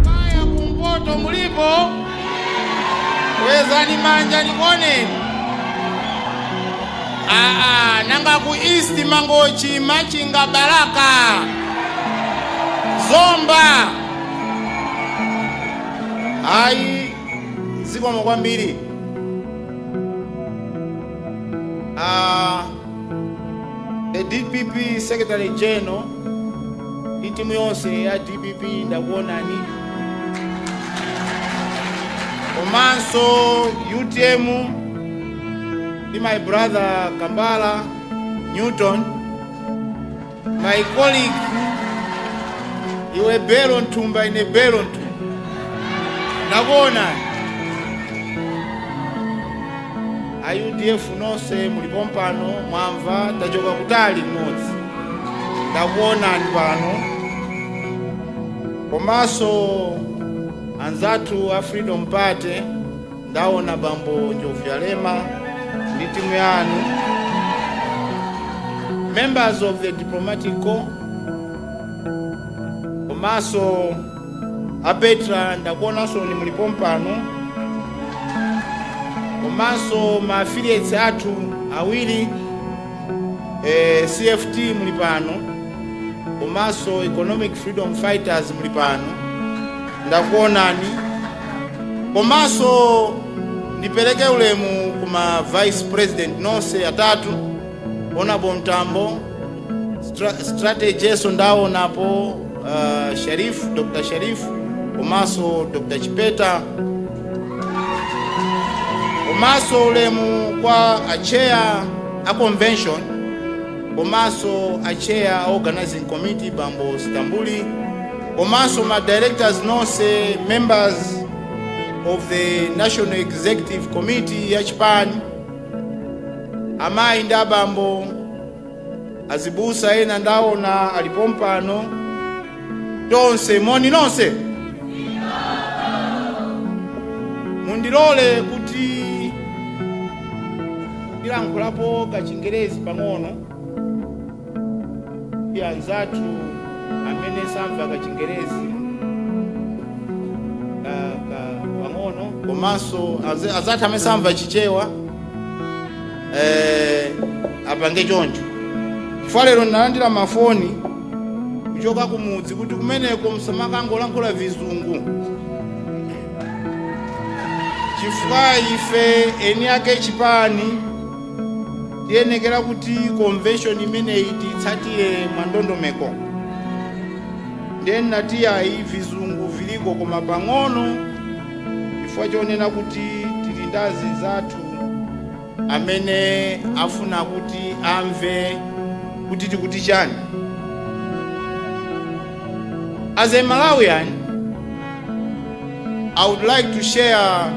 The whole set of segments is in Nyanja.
Kaya kumpoto mulipo? Kwezani manja nikuoneni. Aa, nanga ku East, Mangochi, Machinga, Balaka, Zomba? Ayi, zikomo kwambiri. The DPP Secretary General ndi timu yonse ya DPP, ndakuonani. Komanso UTM ndi my brother Kambala Newton, my colleague, iwe Belo Ntumba, ine Belo Ntumba, ndakuonani. A UDF nonse mulipo pano, mwamva tachoka kutali limodzi, ndakuonani pano. Komanso anzathu a Freedom Party, ndaona bambo Njovu Yalema ndi timu yanu, members of the diplomatic corps, komanso a Petra, ndakuonanso ni mulipo pano. Komanso ma affiliates athu awiri, CFT muli pano, komanso Economic Freedom Fighters muli pano, ndakuonani. Komanso ndipereke ulemu kuma vice president nonse atatu, Honorable Mtambo, strategy ndaonapo Sharif, Dr. Sharif, komanso Dr. Chipeta. Komanso ulemu kwa a chair a convention, komanso a chair a organizing committee, bambo Stambuli, komanso ma directors nonse, members of the National Executive Committee ya chipani, amayi ndi abambo, azibusa ena ndaona alipo mpano, tonse moni nonse. Mundilole kuti ndilankhulapo kachingerezi pang'ono ndi anzathu amene samva kachingerezi pang'ono, komanso anzathu amene samva Chichewa, apange choncho, chifukwa lero ndinalandira mafoni kuchoka kumudzi kuti kumeneko msamakangolankhula vizungu, chifukwa ife eni ake chipani tiyenekera kuti convention imeneyi titsatire mwandondomeko. Ndiye ndinati ayi, vizungu viliko koma pang'ono, chifukwa chonena kuti tili ndi azinzathu amene afuna kuti amve kuti tikuti chani. As a Malawian, I would like to share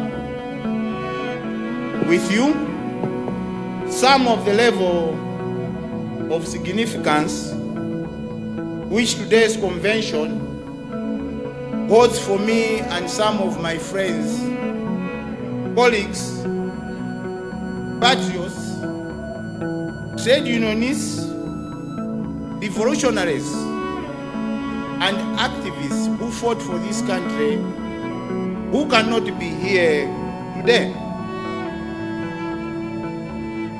with you some of the level of significance which today's convention holds for me and some of my friends, colleagues, patriots, trade unionists, revolutionaries, and activists who fought for this country who cannot be here today.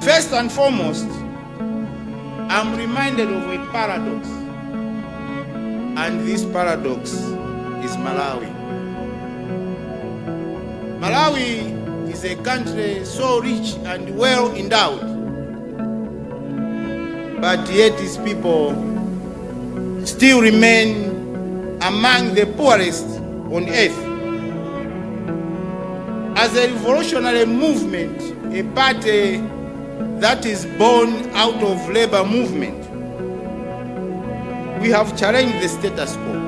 First and foremost, I'm reminded of a paradox, and this paradox is Malawi. Malawi is a country so rich and well endowed, but yet its people still remain among the poorest on earth. As a revolutionary movement, a party that is born out of labor movement, we have challenged the status quo,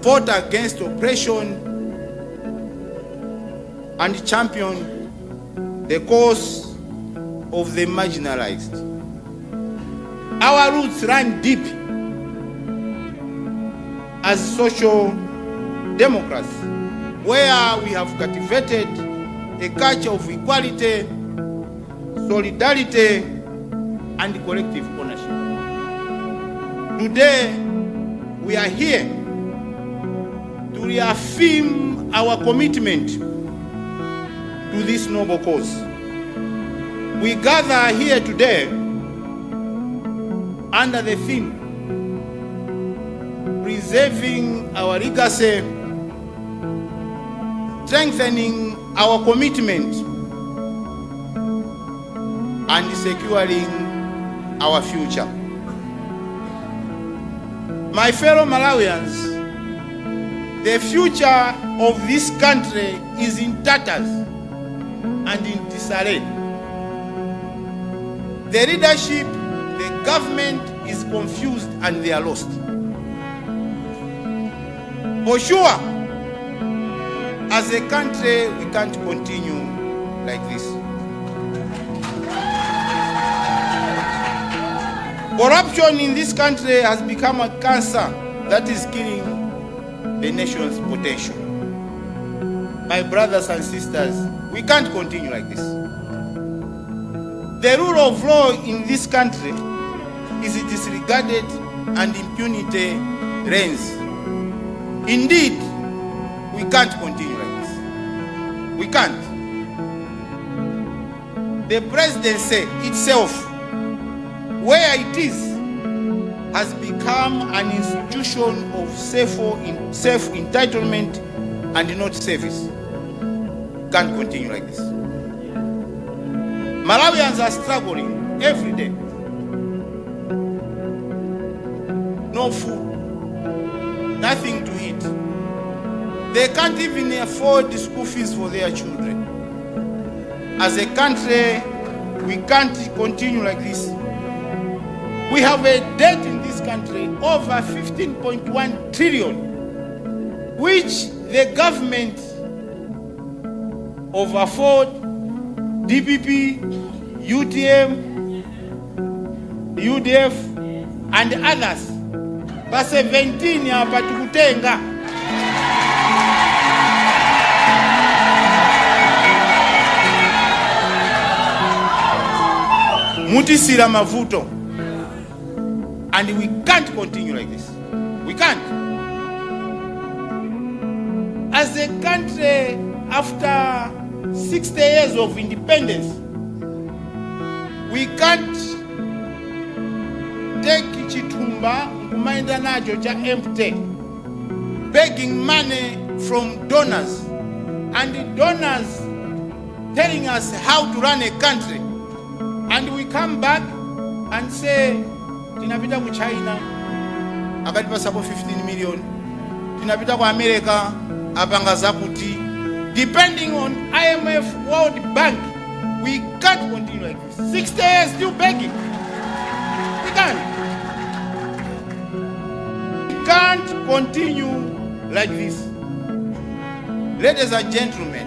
fought against oppression, and championed the cause of the marginalized. Our roots run deep as social democrats, where we have cultivated a culture of equality, solidarity, and collective ownership. Today, we are here to reaffirm our commitment to this noble cause. We gather here today under the theme "Preserving Our Legacy, Strengthening Our Commitment, and Securing Our Future." My fellow Malawians, the future of this country is in tatters and in disarray. The leadership, the government is confused and they are lost. For sure, as a country, we can't continue like this. Corruption in this country has become a cancer that is killing the nation's potential. My brothers and sisters, we can't continue like this. The rule of law in this country is disregarded and impunity reigns. Indeed, we can't continue like this. We can't. The presidency itself, where it is, has become an institution of self-entitlement and not service. Can't continue like this. Malawians are struggling every day. No food, nothing to eat. They can't even afford the school fees for their children. As a country, we can't continue like this. We have a debt in this country over 15.1 trillion, which the government of AFORD, DPP, UTM, UDF, and others, pa 17 apa tikutenga. Mutisiyira mavuto, and we can't continue like this. We can't. As a country, after 60 years of independence, we can't take chithumba nkumayenda nacho cha empty, begging money from donors, and the donors telling us how to run a country, and we come back and say tinapita ku China, akatipasako 15 million, tinapita ku America, apanga zakuti, depending on IMF, World Bank. We can't continue like this. 60 years still begging. We can't continue like this. Ladies and gentlemen,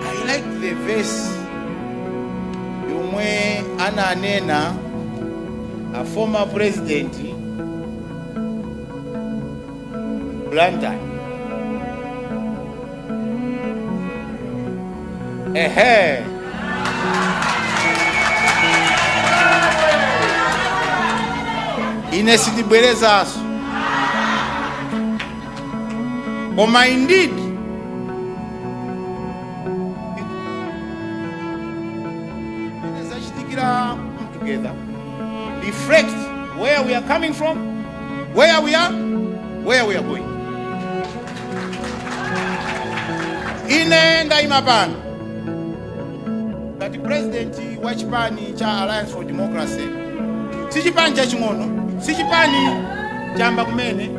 I like the verse yomwe ananena a former president Blantyre. Ehe, ine sindibwerezanso, koma indeed zimene zachitikira together reflect where we are coming from, where we are, where we are going. Ine ndayima pano ngati president wa chipani cha Alliance for Democracy. Si chipani chaching'ono, si chipani chamba kumene,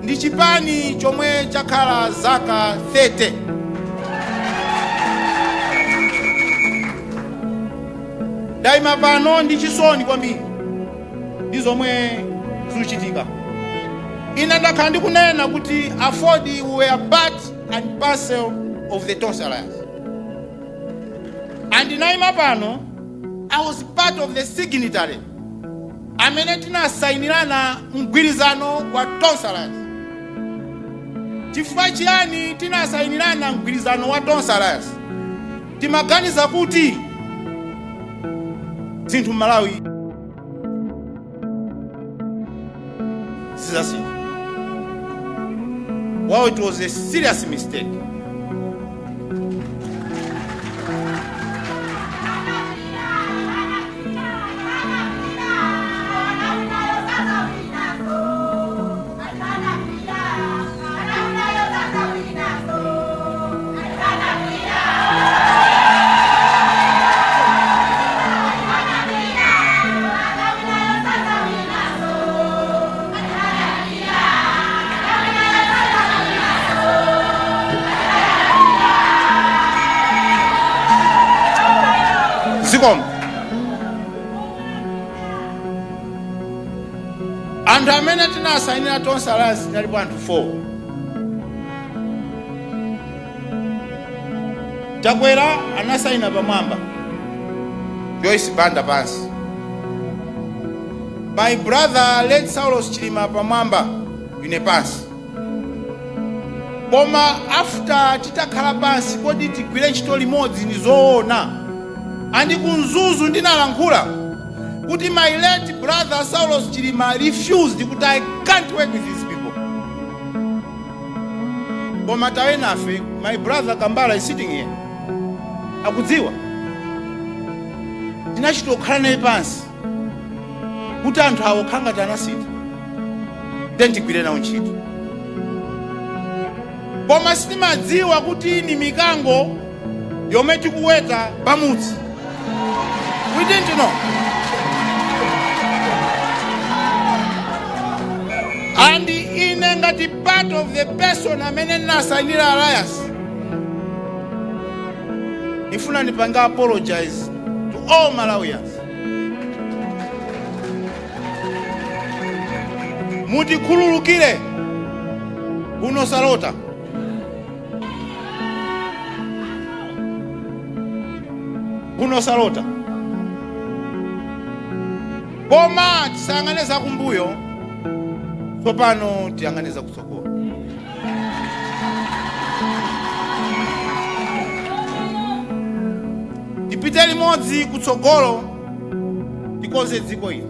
ndi chipani chomwe chakhala zaka 30. Ndayima pano ndi chisoni kwambiri ndi zomwe zikuchitika. Ine ndakhala ndikunena kuti AFORD were part and parcel of the Tonse Alliance, and ndinayima pano, I was part of the signatory amene tinasayinirana mgwirizano wa Tonse Alliance. Chifukwa chiyani tinasayinirana mgwirizano wa Tonse Alliance? Timaganiza kuti zinthu m'Malawi Sizasintha. Well, it was a serious mistake. Zikomo. Anthu amene tinasayinira Tonse Alliance tinalipo anthu 4. Chakwera anasayina pamwamba, Joyce Banda pansi, my brother late Saulos Chilima pamwamba, ine pansi. Koma after titakhala pansi, kodi tigwire ntchito limodzi? Ni zoona. And ku Mzuzu ndinalankhula kuti my late brother Saulos Chilima refused kuti, "I can't work with these people." Koma tawenafe, my brother Kambala is sitting here, akudziwa. Tinachita kukhala naye pansi kuti anthu awo khangati anasintha, then tigwire nawo ntchito. Koma sitimadziwa kuti ni mikango yomwe tikuweta pamudzi. We didn't know. And ine ngati part of the person amene ndinasayinira alliance, ndifuna ndipange apologize to all Malawians. Mutikhululukire kuno Salota. Kuno Salota. Koma tisayang'ane zakumbuyo tsopano, tiyang'ane zakutsogolo. Tipite limodzi kutsogolo, tikonze dziko ili.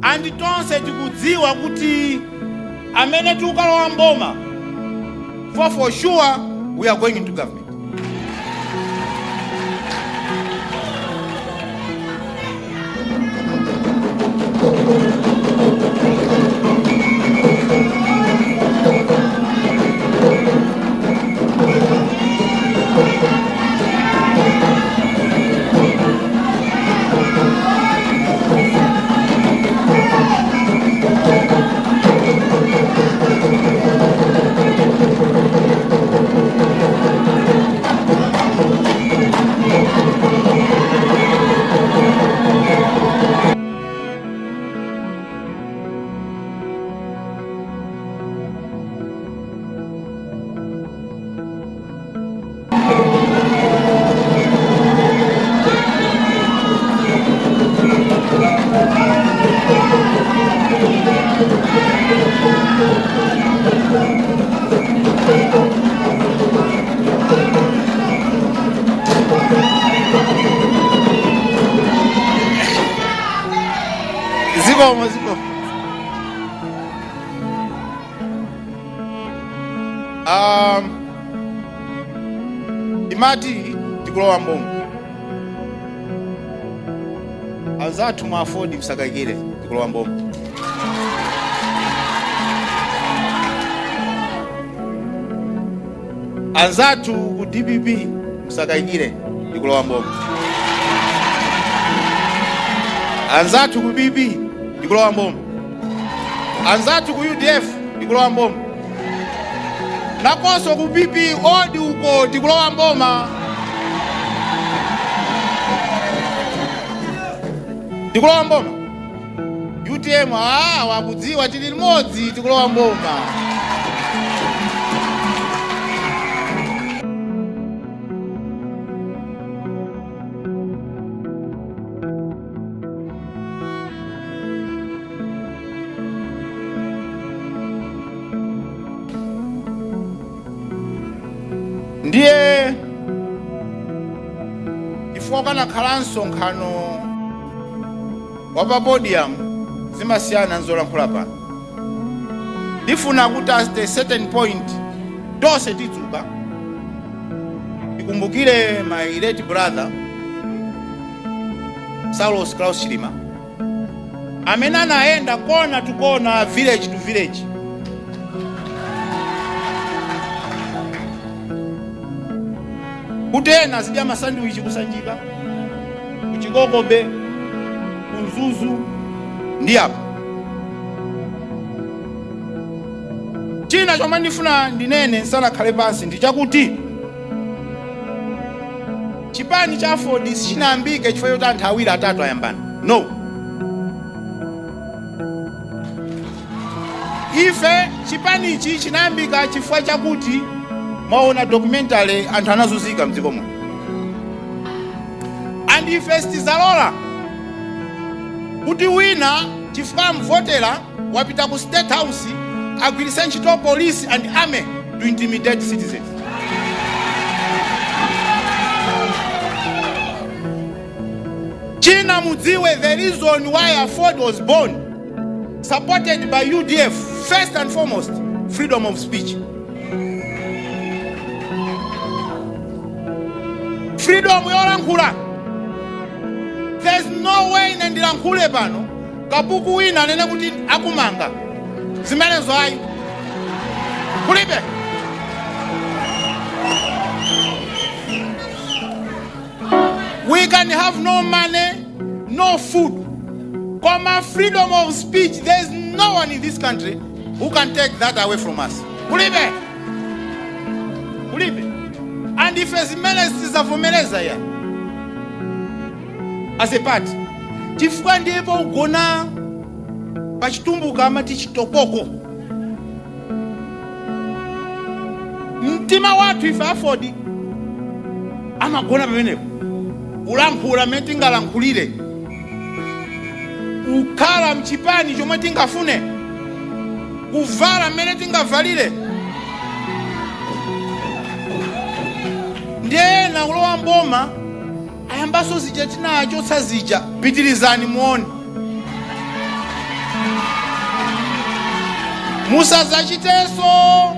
And tonse tikudziwa kuti amene tikukalowa mboma, for sure we are going into government. Zikomo, zikomo. Imati tikulowa mboma. Anzathu mwa AFORD, msakayikire, tikulowa mboma. Anzathu ku DPP, msakayikire, tikulowa mboma. Anzathu ku PP, tikulowa mboma. Anzathu ku UDF, tikulowa mboma. Nakonso ku PP odi uko, tikulowa mboma, tikulowa mboma. UTM, ah, wakudziwa tili limodzi, tikulowa mboma. Ndiye chifukwa kanakhala msonkhano wa pa podium, zimasiyana nzolankhula pano. Ndifuna kuti at a certain point tonse tidzuka, tikumbukire my late brother Saulos Klaus Chilima, amene anayenda corner to corner, village to village, kuti ena azidya masandwich kuSanjika, kuChikokobe, kuMzuzu ndi apo. China chomwe ndifuna ndinene nsanakhale pansi ndi chakuti chipani cha AFORD sichinayambike chifukwa choti anthu awiri, atatu ayambana. No, ife chipanichi chinayambika chifukwa chakuti mwaona documentary, anthu anazunzika mdziko muno, and ife sitizalola kuti wina, chifukwa amvotera, wapita ku State House, agwiritse ntchito police and army to intimidate citizens. China mudziwe, the reason why AFORD was born, supported by UDF, first and foremost, freedom of speech, freedom yolankhula. There's no way ine ndilankhule pano, kapuku wina anene kuti akumanga. Zimenezo ayi, kulibe. We can have no money, no food, koma freedom of speech, there's no one in this country who can take that away from us. Kulibe, kulibe. And ife zimene sizavomereza ya as a party, chifukwa ndipo ugona pachitumbuka amati chitopoko. Mtima wathu ife AFORD amagona pamenepo, kulankhula mmene tingalankhulire, kukhala mchipani chomwe tingafune, kuvala mmene tingavalire. Ndiye ena kulowa mboma ayambaso zija tinachotsa zija. Pitirizani muone, musazachitenso.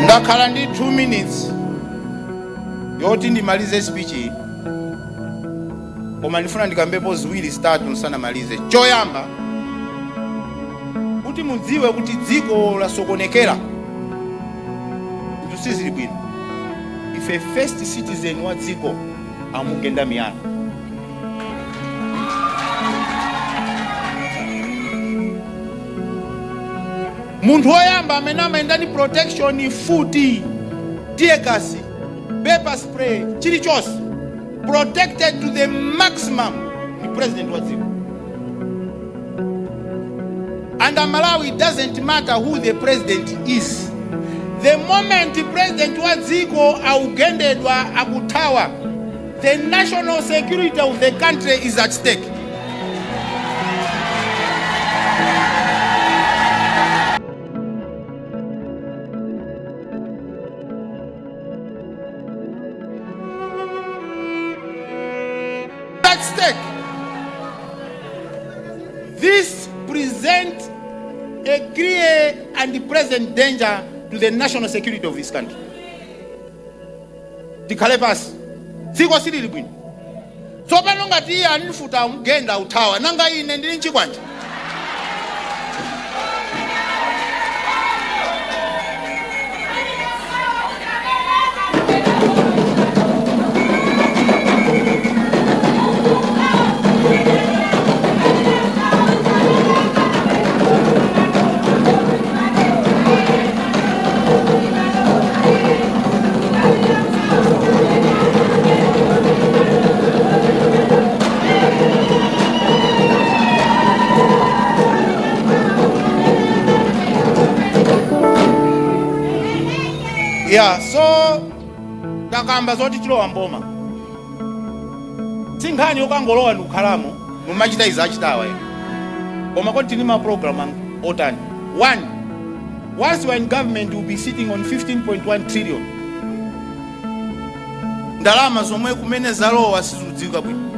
Ndakhala ndi 2 minutes yoti ndimalize speech iyi, koma ndifuna ndikambepo ziwiri, zitatu nsanamalize. Choyamba, kuti mudziwe kuti dziko lasokonekera, zinthu sizili bwino, ife first citizen wa dziko amugenda miyala. Munthu woyamba amene amayenda ndi protection, futi, tear gas, pepper spray, chilichonse, protected to the maximum, ni president wa dziko. And Malawi, it doesn't matter who the president is, the moment president wa dziko augendedwa, akuthawa, the national security of the country is at stake. At stake. This present a clear and present danger to the national security of this country. Tikhale pasi, dziko silili bwino. Tsopano ngati iye anifuta mgenda uthawa, nanga ine ndili nchikwanja? Yeah, so takamba zoti tilowa mboma, si nkhani yokangolowa ndikukhalamo mumachita izi achitawa ine, koma kodi tili ma program otani? One, once we are in government, we'll be sitting on 15.1 trillion, ndalama zomwe kumene zalowa sizikudziwika bwino,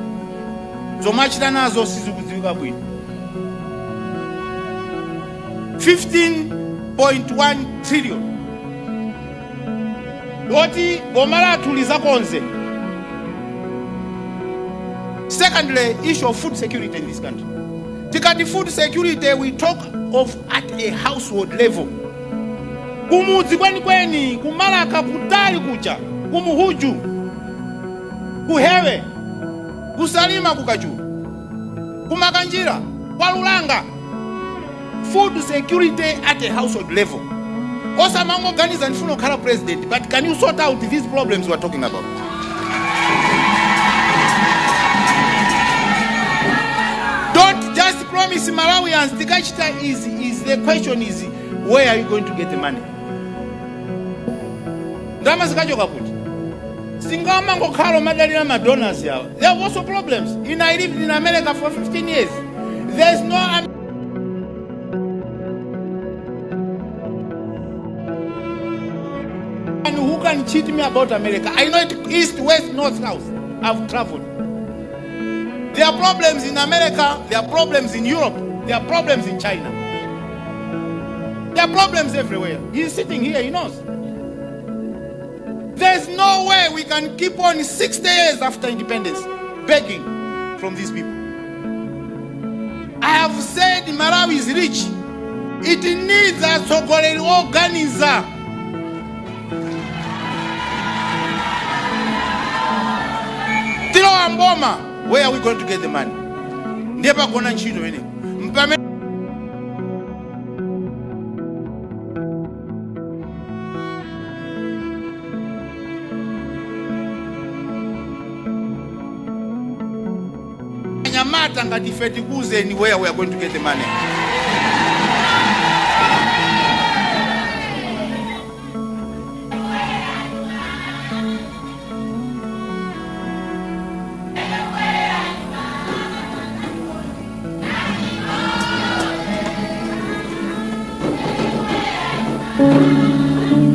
zomwe achita nazo sizikudziwika bwino. 15.1 trillion yoti boma lathu lizakonze. Secondly, issue of food security in this country. Tikati food security, we talk of at a household level, kumudzi kwenikweni, kumalaka kutali kucha, kumuhuju, kuhewe, kusalima, kukachulu, kumakanjira, kwalulanga. Food security at a household level. Osamangoganiza ndifuna kukhala president, but can you sort out these problems we are talking about? Don't just promise Malawians tikachita izi is the question is, where are you going to get the money? Ndalama zikachoka kuti? Singamangokhala omadalira ma donors yawo. There are also problems in I lived in America for 15 years. There's no and who can cheat me about America. I know it east, west, north, south. I've traveled. There are problems in America, there are problems in Europe, there are problems in China, there are problems everywhere. He's sitting here, he knows. There's no way we can keep on 60 years after independence begging from these people. I have said Malawi is rich. It needs atsogoleri oganiza. Tilowa mboma, where are we going to get the money? Ndiye pagona ntchito imeneyo. Mpamene anyamata ngati ife tikuuzeni where we are going to get the money.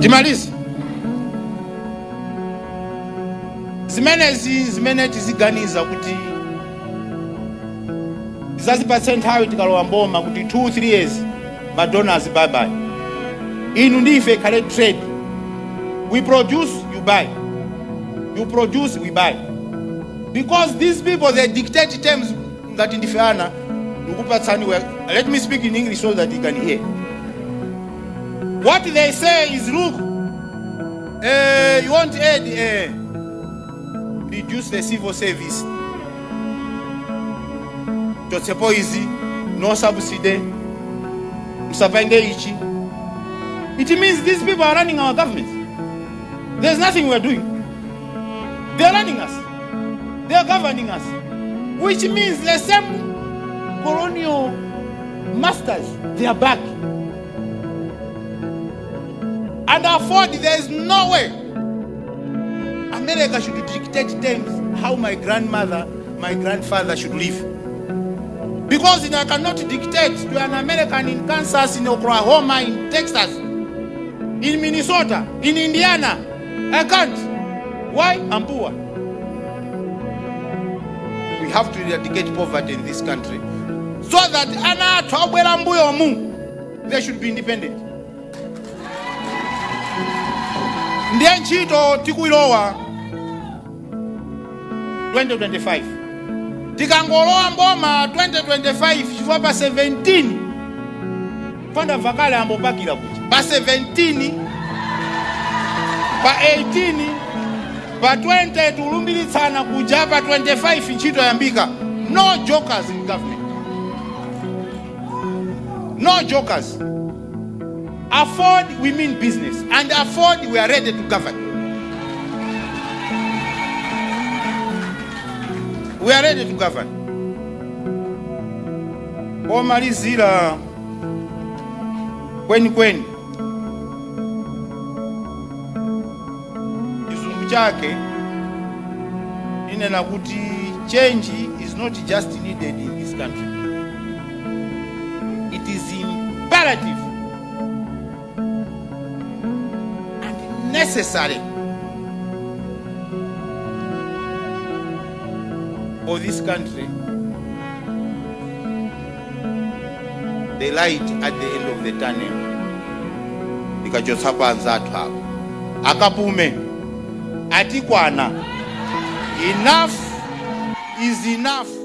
Timalize zimenezi, zimene tiziganiza kuti tizazipatse nthawi tikalowa mboma, kuti 2 3 years, ma donors bye bye. Inu ndi ife ikhale trade. We produce, you buy. You produce, we buy, because these people, they dictate terms ngati ndife ana. Ndikupatsani, let me speak in English so that you can hear what they say is, "Look, you want aid, reduce the civil service, chotsepo izi, no subsidy, msapange ichi." It means these people are running our government. There's nothing we are doing. They are running us, they are governing us, which means the same colonial masters, they are back. And AFORD, there is no way America should dictate terms how my grandmother, my grandfather should live, because I cannot dictate to an American in Kansas, in Oklahoma, in Texas, in Minnesota, in Indiana. I can't. Why? I'm poor. We have to eradicate poverty in this country so that ana athu abwera mbuyomu, they should be independent. Ndiye ntchito tikuilowa 2025. Tikangolowa mboma 2025, chifukwa pa 17 fanda vakale ambopakira kuti pa 17, pa 18, pa 20 tiulumbiritsana kuja, pa 25 ntchito yambika. No jokers in government, no jokers. AFORD, we mean business, and AFORD, we are ready to govern. We are ready to govern. Pomalizira kwenikweni, Chizungu chake inena kuti change is not just needed in this country, it is imperative and necessary for this country, the light at the end of the tunnel. Tikachotsapo anzathu apo akapume, atikwana. Enough is enough.